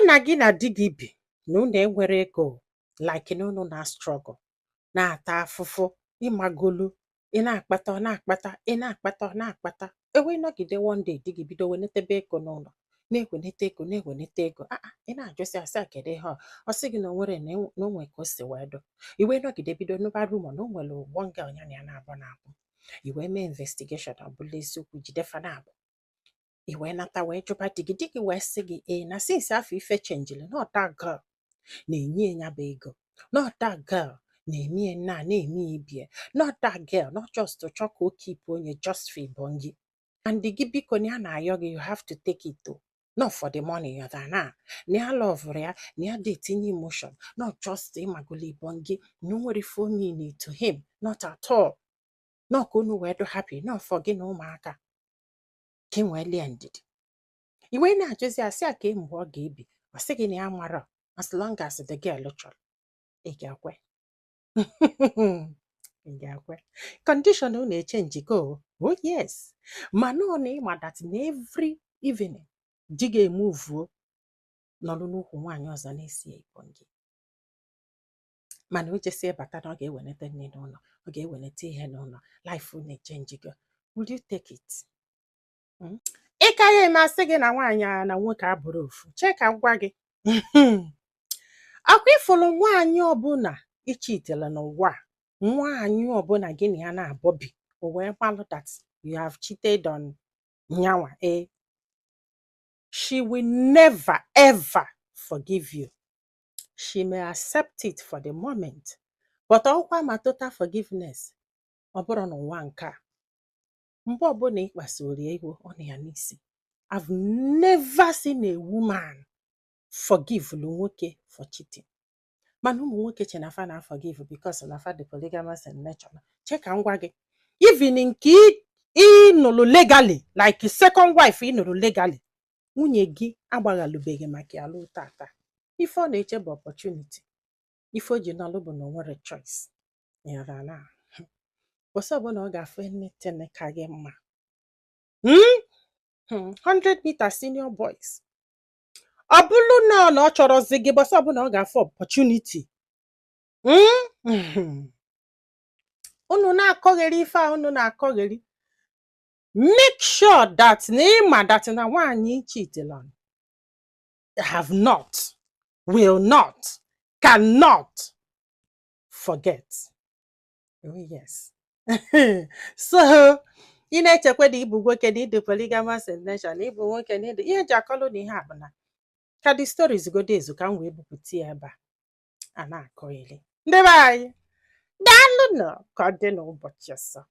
na gị na di gị bi na unu enwere ego, like na unu na struggle, na-ata afụfụ, ịmagolu ị na-akpata, ọ na-akpata, ị na-akpata, ọ na-akpata, ewee nọgide. One day, di gị bido wenetebe ego n'ụlọ, na-ewenete ego, na-ewenete ego. Ah ah, ị na-ajụsị asị a, kedu ihe ọ? Ọ sị gị na o nwere na o nwere ka o si wee dụ. I wee nọgide bido nụba rumor na o nwere one girl ya na ya na-abụ na-abụ. I wee mee investigation, ọ bụla eziokwu, jide fa na-abụ. I wee nata wee jụba di gị, di gị wee sị gị ee, na since afọ ife chenjili, na that girl na-enye ya bụ ego, not that girl na-eme ya nna, na-eme ya ibie, not that girl, not just to chọ ka o keep onye just for ibongi and gị. Biko, na ya na-ayọ gị, you have to take it o, not for the money ya na na ya love ya, na ya dị etinye emotion, not just ịmagolo ibongi, na o nwere ife o mean to him, not at all, not ka unu wee dị happy, not for gị na ụmụaka, ka ị nwee lie ndidi. I wee na-ajụzi asị a ka mgbe ọ ga-ebi, ọ sị gị na ya mara, as long as the girl chọrọ. Ị ga-ekwe? Ị ga-ekwe? Condition unu echenji go. Oh yes, mana ọ na ịma that na every evening di ga-emuvuo nọrọ n'ukwu nwaanyị ọzọ na-esi ibongi, mana o jesie bata na ọ ga-ewenete nne n'ụlọ, ọ ga-ewenete ihe n'ụlọ, life unu echenji go. Will you take it? Ị ka ya eme asị gị na nwaanyị a na nwoke abụrụ ofu. Chee ka m gwa gị, akwa ịfụrụ nwaanyị ọbụla ichitele n'ụwa a, nwaanyị ọbụla gị na ya na-abọbi, o wee gbalụ that you have cheated on nyanwa, eh, she will never ever forgive you. She may accept it for the moment, but ọkwa ma total forgiveness ọ bụrụ n'ụwa nke a, mgbe ọbụla ị kpasuru ya iwe, ọ na ya n'isi. I've never seen a woman forgive nwoke for cheating, mana ụmụ nwoke che na fa na forgive because na fa dị polygamous in nature. Che ka m gwa gị, even nke ị nụrụ legally, like second wife ị nụrụ legally, nwunye gị agbaghalụbeghị maka ya lụọ tata. Ife ọ na-eche bụ opportunity. Ife o ji nọlụ bụ na o nwere choice. Ịghọtara na ụbọchị ọbụla ọ ga-afụ anything ka gị mma. 100 meter senior boys, ọ bụrụ na ọ chọrọzi gị, bọsị ọbụla ọ ga-afụ opportunity. Unu na-akọgheri ife a unu na-akọgheri. Make sure that na ịma that na nwaanyị cheated on have not, will not, cannot forget. Oh yes. So ị na-echekwa na ịbụ nwoke, na ịdị polygamous in nature, na ịbụ nwoke, na ịdị ihe eji akọlụ na ihe a bụ na ka the stories godo ezu ka m wee bupụta ya ebe a a na-akọ ili. Ndị be anyị, daalụ nụ. Ka ọ dị n'ụbọchị ọzọ.